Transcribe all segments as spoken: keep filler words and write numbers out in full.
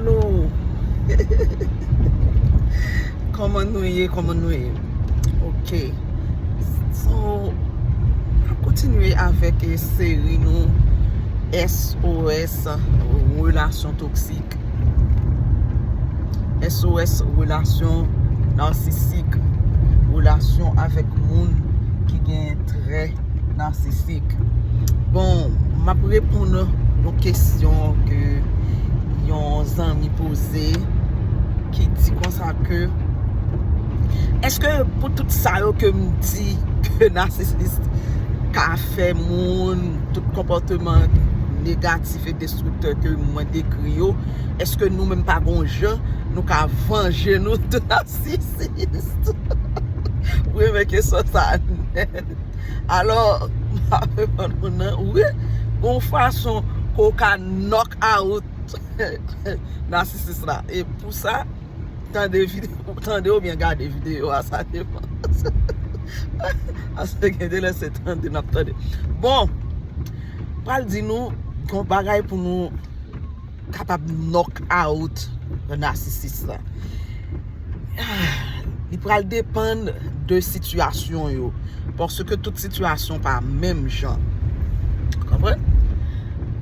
Hello. Kòman nou ye? Kòman nou ye? Ok. So, n ap kontinye avèk, eh, seri nou S O S, relasyon toksik. S O S, relasyon narsisik. Relasyon avèk moun ki gen trè narsisik. Bon, m ap reponn yon kesyon ke yon zanmi poze, ki di konsa ke, èske pou tout sa yo ke m di ke narsisis ka fè moun, tout konpòteman negatif e destriktè ke mwen dekri yo, èske nou menm pa gon jan nou ka vanje nou de narsisis? Wi, men kesyon sa nèt. Alò, m ap reponn ou nan, wi, gon fason ke w ka knock out narsisis la. E pou sa, tande vide-, tande oubyen gade videyo a, sa depan. Paske gen de lè se tande n ap tande. Bon, pral di nou, gon bagay pou nou kapab knock out narsisis la. Li pral depann de sitiyasyon yo. Paske tout sitiyasyon pa menm jan. Konprann?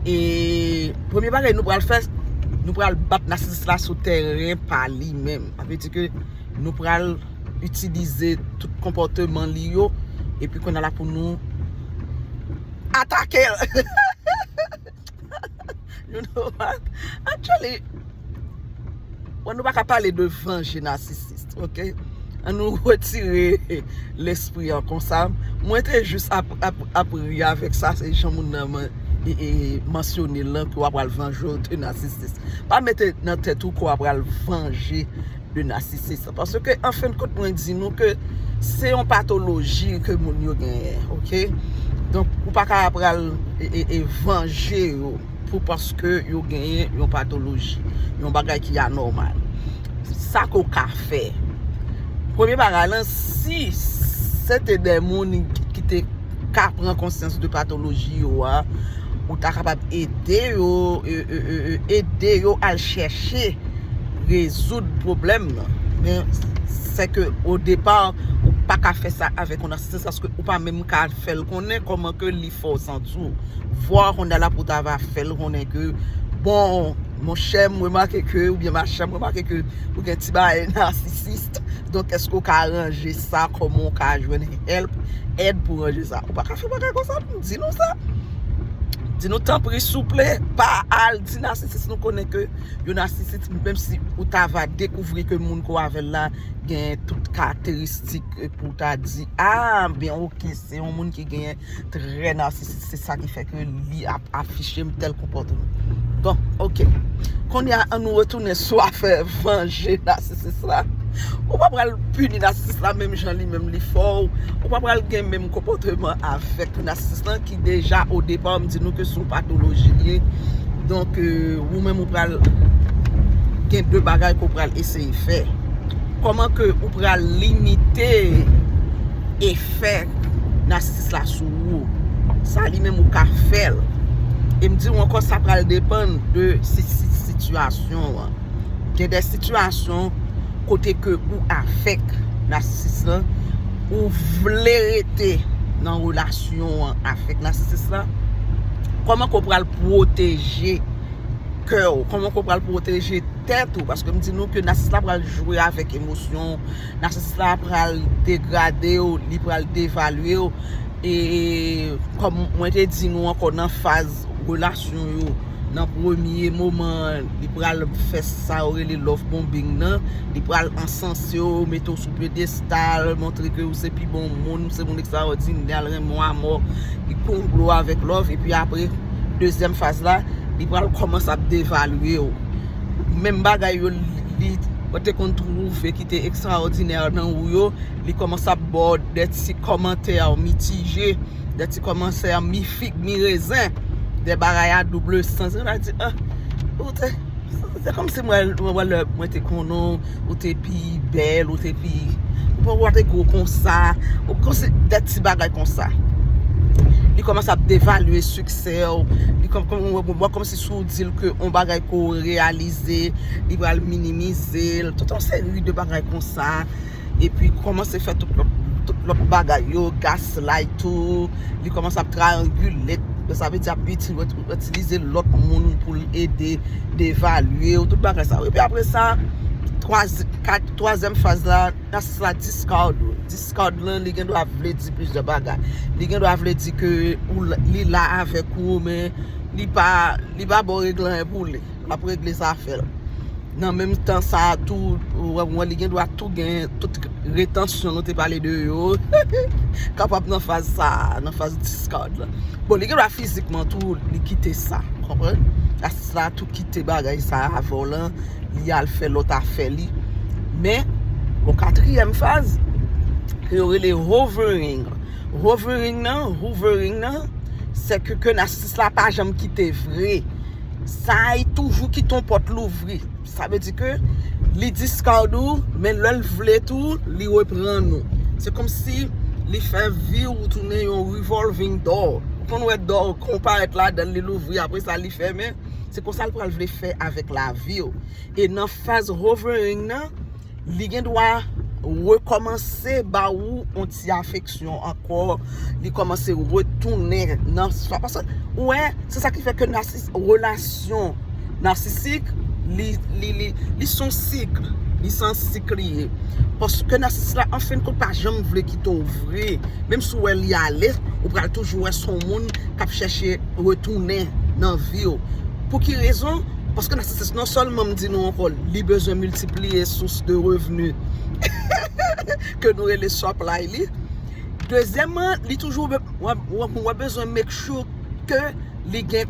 E premye bagay nou pral fè, nou pral bat narsisis la sou tèren pa li menm. Sa vle di ke nou pral itilize tout konpòteman li yo, epi kounye a la pou nou atake l. You know what? Actually, bon, nou pa ka pale de vanje narsisis, ok? An nou retire lespri an konsa. Mwen te jis ap, ap, ap ri avèk sa, se jan moun nan man-, e, e, mansyone l lan, ke w ap pral vanje w de narsisis. Pa mete nan tèt ou ke w ap pral vanje de narsisis. Paske, an fen de kont, mwen di nou ke se yon patoloji ke moun yo genyen, ok? Donk, ou pa ka pral e, e, e vanje yo pou paske yo genyen yon patoloji, yon bagay ki anòmal. Sa ke w ka fè. Premye bagay lan, si se te de moun ki te ka pran konsyans de patoloji yo a, ou ta kapab ede yo, e, e, e, e, ede yo al chèche rezoud pwoblèm nan. Men, se ke o depa, ou pa ka fè sa avèk yon narsisis, paske ou pa menm ka fè l konnen kòman ke li fè w santi w. Vwa kounye a la pou ta va fè l konnen ke, bon, monchè, m remake ke, oubyen machè, m remake ke ou gen ti bagay narsisis. Donk, èske w ka ranje sa? Kòman w ka jwenn help, èd pou ranje sa? Ou pa ka fè bagay konsa pou m di nou sa. Di nou, tanpri, souple, pa al di narsisis nou konnen ke yon narsisis, menm si ou ta va dekouvri ke moun ke w avè l la gen tout karakteristik pou w ta di, ah, ben, ok, se yon moun ki genyen trè narsisis, se sa ki fè ke li ap afiche m tèl konpòteman. Bon, ok. Kounye a, an nou retounen sou afè vanje narsisis la. Ou pa pral pini narsisis la menm jan li menm li fè w. Ou pa pral gen menm konpòteman avèk narsisis lan ki deja o depa, m di nou ke se yon patoloji li ye. Donk, euh, ou menm ou pral gen de bagay ke w pral eseye fè. Kòman ke ou pral limite efè narsisis la sou ou? Sa li menm ou ka fè l. E m di w ankò, sa pral depann de si, si, sitiyasyon an. Gen de sitiyasyon kote ke ou avèk narsisis lan, ou vle rete nan relasyon an avèk narsisis lan. Kòman ke w pral pwoteje kè w? Kòman ke w pral pwoteje tèt ou? Paske m di nou ke narsis la pral jwe avèk emosyon w. Narsis la pral degrade w, li pral devalye w. E kòm mwen te di nou ankò nan faz relasyon yo, nan premye moman, li pral fè sa yo rele love bombing nan. Li pral ansanse w, mete w sou pyedestal, montre ke ou se pi bon moun, ou se moun ekstraòdinè, l renmen w amò, li konble w avèk love, epi apre, dezyèm faz la, li pral kòmanse ap devalye w. Menm bagay yo li, li, ou te konn twouve ki te ekstraòdinè nan ou yo, li kòmanse ap ba w de ti kòmantè mitije, de ti kòmantè mi fig, mi rezen, de bagay a double sans. Ou ta di, ah, ou te, se kòmsi mwen, mwen, mwen, lè mwen te konnen w, ou te pi bèl, ou te pi, bon, ou te gwo konsa, ou kòmsi de ti bagay konsa. Li kòmanse ap devalye siksè w. Li kòm, kòm, wè, wè, kòmsi si w di l ke yon bagay ke w reyalize, li pral minimize l. Tout yon seri de bagay konsa. Epi kòmanse fè tout lòt, tout lòt bagay yo, gaslight ou, li kòmanse ap trayangile, sa vle di ap itilize lòt moun pou l ede devalye w, tout bagay sa yo. Epi apre sa, twazyèm faz la, nasis la discard ou. Discard lan, li gen dwa vle di plizyè bagay. Li gen dwa vle di ke ou, li la avèk ou, men li pa, li pa ba w regle anyen pou li. L ap regle zafè l. Nan menm tan sa a tou, ou wè, li gen dwa tou gen tout retansyon nou te pale de yo. Kapab nan faz sa a, nan faz discard la. Bon, li gen dwa fizikman tou, li kite sa, konprann? Nasis la tou kite bagay sa a avè w lan, li al fè lòt afè li. Men, bon, katriyèm faz, ke yo rele hovering. Hovering nan, hovering nan, se ke, ke nasis la pa janm kite vre. Sa a, li toujou kite yon pòt louvri. Sa vle di ke li discard ou, men lè l vle tou, li reprann ou. Se kòmsi li fè vi w tounen yon revolving door. Ou konn wè door, kon parèt ladan l, li louvri, apre sa li fèmen. Se konsa l pral vle fè avèk lavi w. E nan faz hovering nan, li gen dwa rekòmanse ba ou yon ti afeksyon ankò. Li kòmanse retounen nan, paske, ou wè, se sa ki fè ke nasis, relasyon nasisik, li, li, li, li se yon sik. Li se yon sik li ye. Paske nasis la, an fen de kont, pa janm vle kite w vre. Menm si w wè li ale, ou pral toujou wè se yon moun k ap chèche retounen nan vi w. Pou ki rezon? Paske nasis, non sèlman m di nou ankò, li bezwen miltipliye sous de revni ke nou rele supply li. Dezyèmman, li toujou be-, w ap, w ap, w ap bezwen make sure ke li gen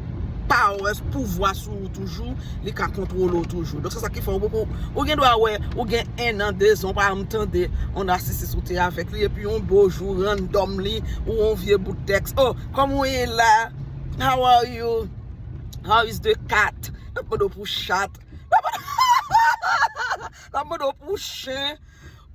power, pouvwa sou ou toujou, li ka kontwole w toujou. Donk, se sa ki fè ou, ou, ou gen dwa wè, ou gen en an, de zan, ou pa janm tande yon nasisis ou te avèk li, epi yon bo jou, randomly, ou yon vye bout tèks. Oh, kòman w ye la? How are you? How is the cat? L ap mande w pou chat. L ap mande w pou chen.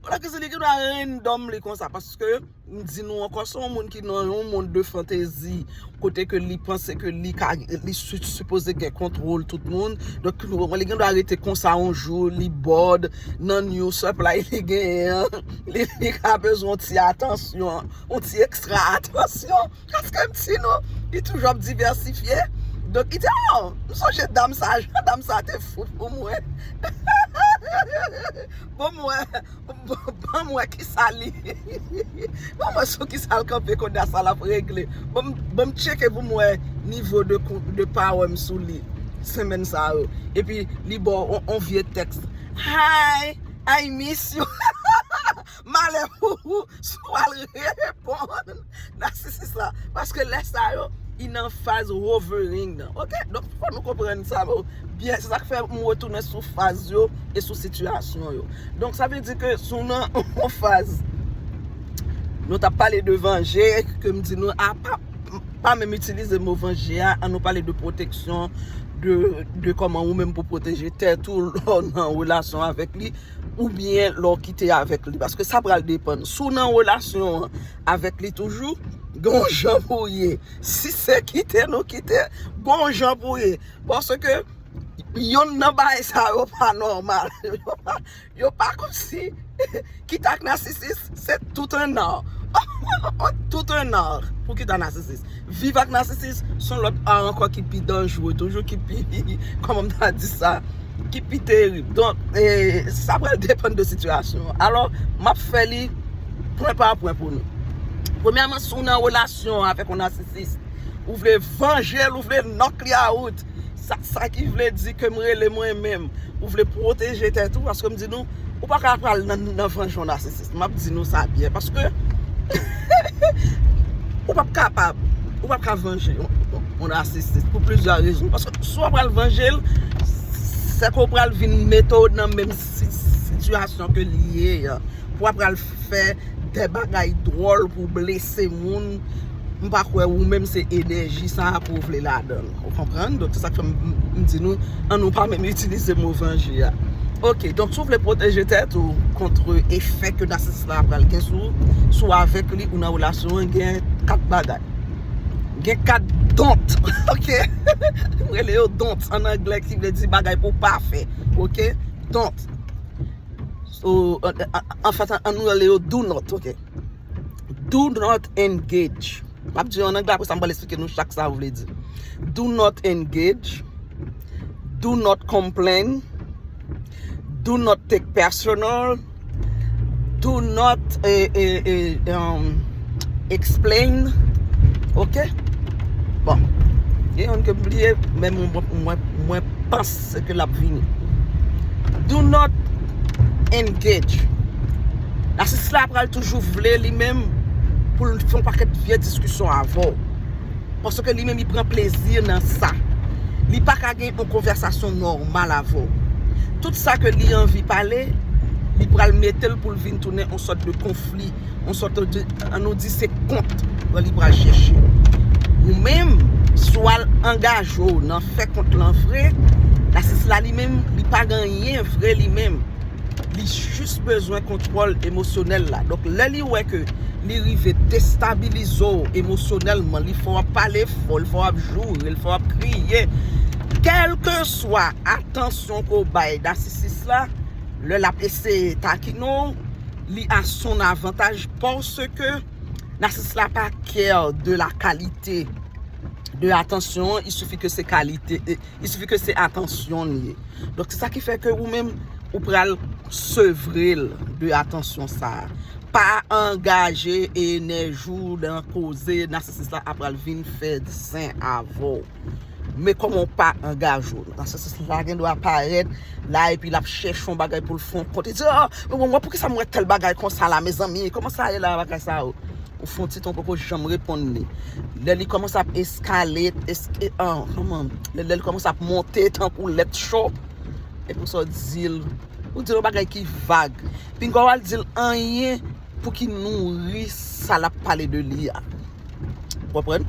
Pandan ke se li ki dwe random li konsa, paske m di nou ankò, se yon moun ki nan yon mond de fantezi, kote ke li panse ke li ka, li si-, sipoze gen kontwòl tout moun. Donk, nou konprann, li gen dwa rete konsa yon jou, li bored, nan new supply li genyen an, li, li ka bezwen yon ti atansyon, yon ti ekstra atansyon. Paske m di nou, li toujou ap divèsifye. Donk, li di, oh, m sonje dam sa, jan dam sa te fout pou mwen. Bon, mwen, bon, bon, mwen, kisa li, bon, mwen, sou kisa l kanpe kounye a, sa l ap regle. Bon, bon, m tcheke pou mwen nivo de kou-, de power m sou li, semèn sa yo. Epi, li ba w on, on vye tèks. Hi, I miss you. Malè pou ou, si w al reponn nasisis la. Paske lè sa yo, li nan faz hovering nan. Oke? Donk, fò nou konprann sa, bon, byen, se sa k fè m retounen sou faz yo e sou sitiyasyon yo. Donk, sa vle di ke si w nan yon faz, nou t ap pale de vanje, ke m di nou, a pa, pa menm itilize mo vanje a, an nou pale de pwoteksyon, de, de kòman ou menm pou pwoteje tèt ou lè w nan relasyon avèk li, oubyen lè w kite avèk li. Paske sa pral depann. Si w nan relasyon an avèk li toujou, gen yon jan pou w ye. Si se kite nou kite, gen yon jan pou w ye. Paske yonn nan bagay sa yo pa nòmal. Yo pa, yo pa kòmsi kite ak nasisis, se tout un art. Tout un art pou kite ak nasisis. Viv ak nasisis, se yon lòt art ankò ki pi danjere, toujou ki pi, kòman m ta di sa, ki pi terib. Donk, e, sa pral depann de sitiyasyon an. Alò, m ap fè li pwen pa pwen pou nou. Premyèman, si w nan relasyon avèk yon nasisis, ou vle vanje l, ou vle knock li out. Sa, sa ki vle di ke m rele mwen menm. Ou vle pwoteje tèt ou, paske m di nou, ou pa ka pral nan, nan vanje yon nasisis. M ap di nou sa byen, paske ou p ap kapab, ou p ap ka vanje yon, yon, yon nasisis pou plizyè rezon. Paske si w pral vanje l, se ke w pral vin mete w nan menm si-, sitiyasyon ke li ye an. Pou w pral fè de bagay dwòl pou blese moun, m pa kwè ou menm se enèji sa a pou w vle ladan l. Ou konprann? Donk, se sa k fè m, m, m di nou, an nou pa menm itilize mo vanje a. Oke, donk, si w vle pwoteje tèt ou kont efè ke nasisis la pral gen sou, si w avèk li, ou nan relasyon an, gen kat bagay. Gen kat don't, ok? Yo rele yo don't an anglè, ki vle di bagay pou w pa fè, ok? Don't. So, an, an, an fèt, an, an nou rele yo do not, ok? Do not engage. M ap di yo an anglè, apre sa m pral eksplike nou chak sa yo vle di. Do not engage. Do not complain. Do not take personal. Do not eh, eh, eh, um, explain. Ok? Bon. Gen yon ke m bliye, men mwen, mwen, mwen panse ke l ap vini. Do not engage. Nasisis la pral toujou vle li menm pou l fè yon pakèt vye diskisyon avè w. Paske li menm li pran plezi nan sa. Li pa ka gen yon konvèsasyon nòmal avè w. Tout sa ke li anvi pale, li pral mete l pou l vin tounen yon sòt de konfli, yon sòt de, an nou di se kont, li pral chèche. Ou menm, si w al angaje w nan fè kont lan vre, nasisis la li menm, li pa gen anyen vre li menm. Li jis bezwen kontwòl emosyonèl la. Donk, lè li wè ke li rive destabilize w emosyonèlman, li fè w ap pale fò, li fè w ap joure, li fè w ap kriye. Kèlkeswa atansyon ke w bay nasisis la, lè l ap eseye takine w, li a son avantaj paske nasisis la pa care de la qualité de atansyon an, il suffit que c'est qualité, eh, il suffit que c'est atansyon l ye. Donk, se sa ki fè ke ou menm, ou pral sevre l de atansyon sa a. Pa angaje enèji w nan koze nasisis la ap pral vin fè zen avè w. Men kòman w pa angaje w? Nasisis la gen dwa parèt la epi l ap chèche yon bagay pou l fè yon kont. Li di, "Ah, mwen, mwen, poukisa m wè tèl bagay konsa la, mezanmi? Kòman sa ye la, bagay sa yo?" Ou fè yon ti tan, ou poko janm reponn li. Lè li kòmanse ap eskale, eske, ah, kòman? Lè, lè li kòmanse ap monte tankou lèt cho, epi w sa w di l, ou di l yon bagay ki vag. Pinga w al di l anyen pou ki nouri sa l ap pale de li a. Ou konprann?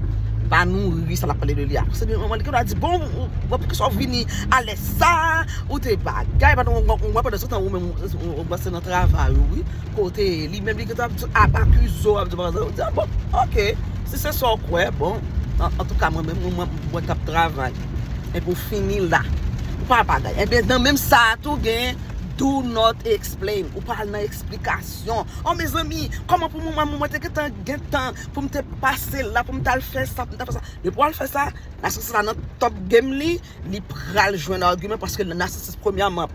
Pa nouri sa l ap pale de li a. Se li menm li ki ta di, "Bon, ou, ou, poukisa w vini alè sa, ou te bagay, pa nou, ou, ou, pandan se tan, ou menm, ou, ou, ou panse nan travay ou, wi." Kote li menm, li gentan ap di, ap akize w, ap di, pa egzanp, ou di, "Ah, bon, ok, si se sa w kwè, bon, an, antouka, mwen menm, mwen, mwen, mwen t ap travay." Epi w fini la. Ou pa bagay. Ebyen, nan menm sa a tou, gen do not explain. Ou pa al nan eksplikasyon. Oh, mezanmi, kòman pou mwen, mwen, mwen te gentan, gentan, pou m te pase la, pou m t al fè sa, pou m t al fè sa. Depi w al fè sa, nasisis la nan top game li, li pral jwenn agiman paske nasisis premyèman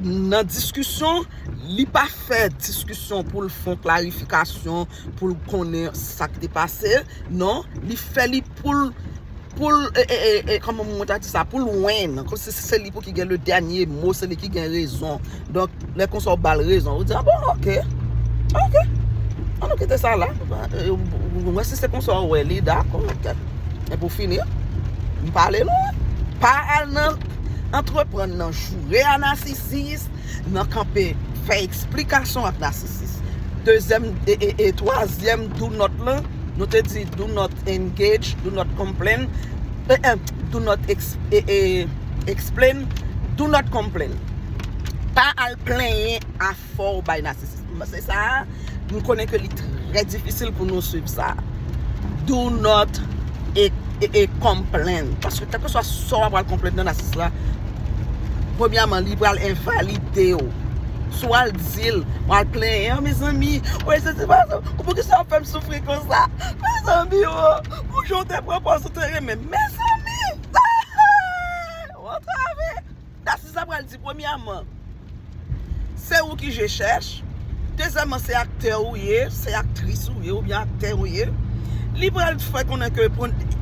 nan diskisyon, li pa fè diskisyon pou l fè yon klarifikasyon, pou l konnen sa k te pase. Non, li fè li pou l, pou l, e, e, e, e, kòman mwen ta di sa, pou l win, kòmsi se, se li pou ki gen le dènye mo, se li ki gen rezon. Donk, lè konsa w ba l rezon, ou di, "Ah bon, ok, ok, an nou kite sa la." E, ou, ou, ou wè si se konsa w wè li, dakò, ok. Epi w fini, m pale non. Pa al nan antreprann nan joure a nasisis, nan kanpe fè eksplikasyon ak nasisis. Dezyèm, e, e, e twazyèm do not lan, nou te di do not engage, do not complain, e, e, do not ex, e, e, explain, do not complain. Pa al plenyen afè w bay nasisis. Se sa, m konnen ke li trè difisil pou nou swiv sa. Do not e, e, e complain. Paske kèlkeswa sa w ap pral konplenn nan nasisis la, premyèman, li pral envalide w. Si w al di l, w al plenyen, "Mezanmi, wè se, se pa sa, ou poukisa w ap fè m soufri konsa? Mezanmi, o, ou jan w te pran pòz ou te renmen." Mezanmi! Ou antrave! Nasisis la pral di, premyèman, se ou ki je chèch. Dezyèmman, se aktè ou ye, se aktris ou ye, oubyen aktè ou ye. Li pral fè konnen ke,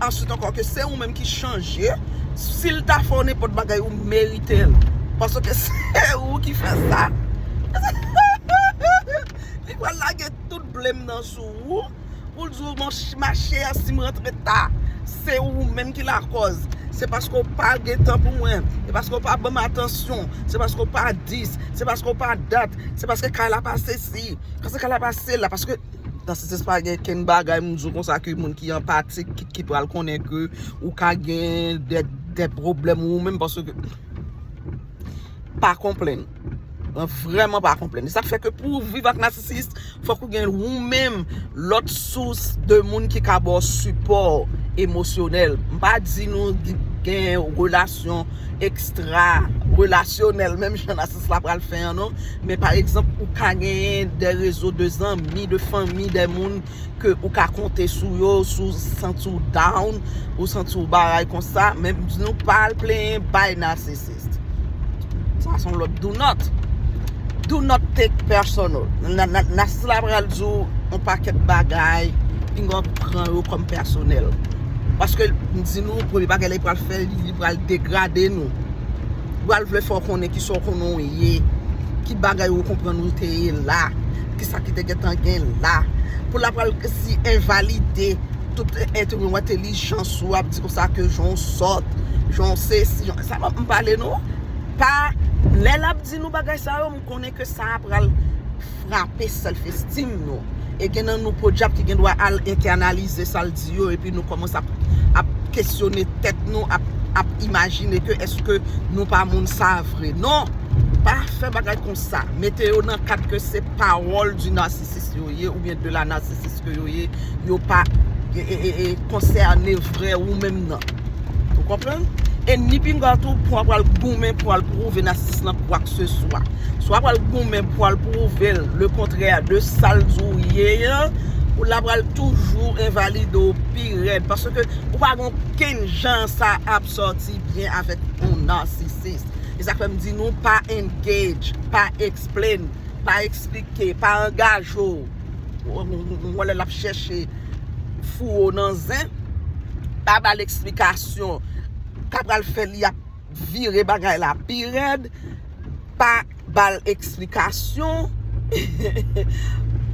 answit ankò, ke se ou menm ki chanje. Si l ta fè w nenpòt bagay, ou merite l. Paske se ou ki fè sa. Li pral lage tout blame nan sou ou. Pou l di w, "Mon ch-, ma chère, si m rantre ta, se ou menm ki lakòz. Se paske w pa gen tan pou mwen. Se paske w pa ban m atansyon. Se paske w pa dis. Se paske w pa dat. Se paske kay la pa sesi. Paske kay la pa sela." Paske nasisis pa gen kenn bagay, m di w konsa, ke moun ki anpatik, ki, ki pral konnen ke ou ka gen de, de pwoblèm ou menm, paske pa konplenn. Mwen vrèman pa konplenn. E sa k fè ke pou w viv ak nasisis, fòk ou gen ou menm lòt sous de moun ki ka ba w sipò emosyonèl. M pa di nou gen relasyon ekstra relasyonèl, menm jan nasis la pral fè an non. Men pa egzanp, ou ka genyen de rezo de zanmi, de fanmi, de moun ke ou ka konte sou yo, si w santi w down, ou santi w bagay konsa, men m di nou pa al plenyen bay narcissist. Sa se yon lòt do not. Do not take personal. Nasis la pral di w yon pakèt bagay, pinga w pran yo kòm pèsonèl. Paske m di nou, premye bagay la li pral fè, li pral degrade nou. Li pral vle fè w konnen kisa w konnen w ye, ki bagay ou konprann ou te ye la, kisa ki te gentan gen la. Pou l ap pral si envalide tout entelijans ou, ap di konsa ke jan w sòt, jan w sesi, jan sa m pale nou. Pa, lè l ap di nou bagay sa yo, m konnen ke sa a pral frape self esteem nou. E gen nan nou podyab ki gen dwa al entènalize sa l di yo, epi nou kòmanse ap, ap kesyone tèt nou, ap, ap imajine ke èske nou pa moun sa vre. Non, pa fè bagay konsa. Mete yo nan kad ke se pawòl di nasisis yo ye, oubyen de la nasisis ke yo ye, yo pa e, e, e, e, konsène vrè ou menm nan. Ou konprann? E ni pinga tou pou w pral goumen pou w al pwouve nasisis lan kwa ke se swa. Swa pral goumen pou w al pwouve l le kontrè de sa l di w ye an, ou la pral toujou envalide w pi rèd. Paske ou pa gen okenn jan sa ap sòti byen avèk yon nasisis. E sa k fè m di nou pa engage, pa explain, pa eksplike, pa angaje w. Ou, ou, ou, ou wè lè l ap chèche foure w nan zen, pa ba l eksplikasyon. Ka pral fè li ap vire bagay la pi rèd, pa ba l eksplikasyon,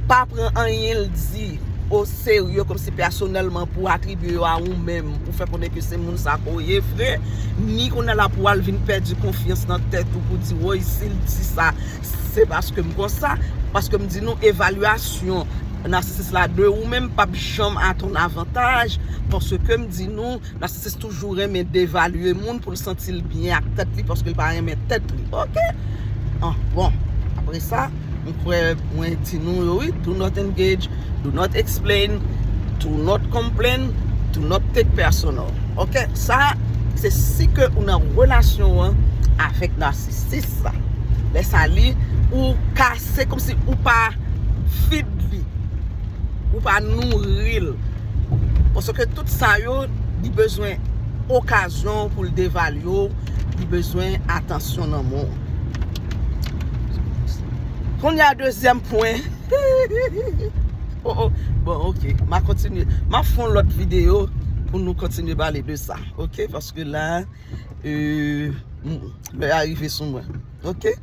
pa pran anyen l di o serye kòmsi pèsonèlman pou atribye yo a ou menm, pou fè konnen ke se moun sa ke w ye vre, ni kounye a la pou w al vin pèdi konfyans nan tèt ou pou di, woy, si l di sa, se paske m konsa, paske m di nou evalyasyon nasisis la de ou menm p ap janm a ton avantaj, paske m di nou, nasisis toujou renmen devalye moun pou l santi l byen ak tèt li, paske l pa renmen tèt li. Oke? Ah, bon, apre sa, m kwè mwen di nou yo, wi, do not engage, do not explain, do not complain, do not take personal. Oke? Sa, se si ke ou nan relasyon an avèk nasisis sa. Lè sa li, ou kase kòmsi ou pa feed li, ou pa nouri l. Paske tout sa yo, li bezwen okazyon pou l devalye w, li bezwen atansyon nan men w. Kounye a, dezyèm pwen. Oh, oh. Bon, oke. M a kontinye. M a fè yon lòt videyo pou nou kontinye pale de sa. Oke? Paske la, euh, lè a rive sou mwen. Oke?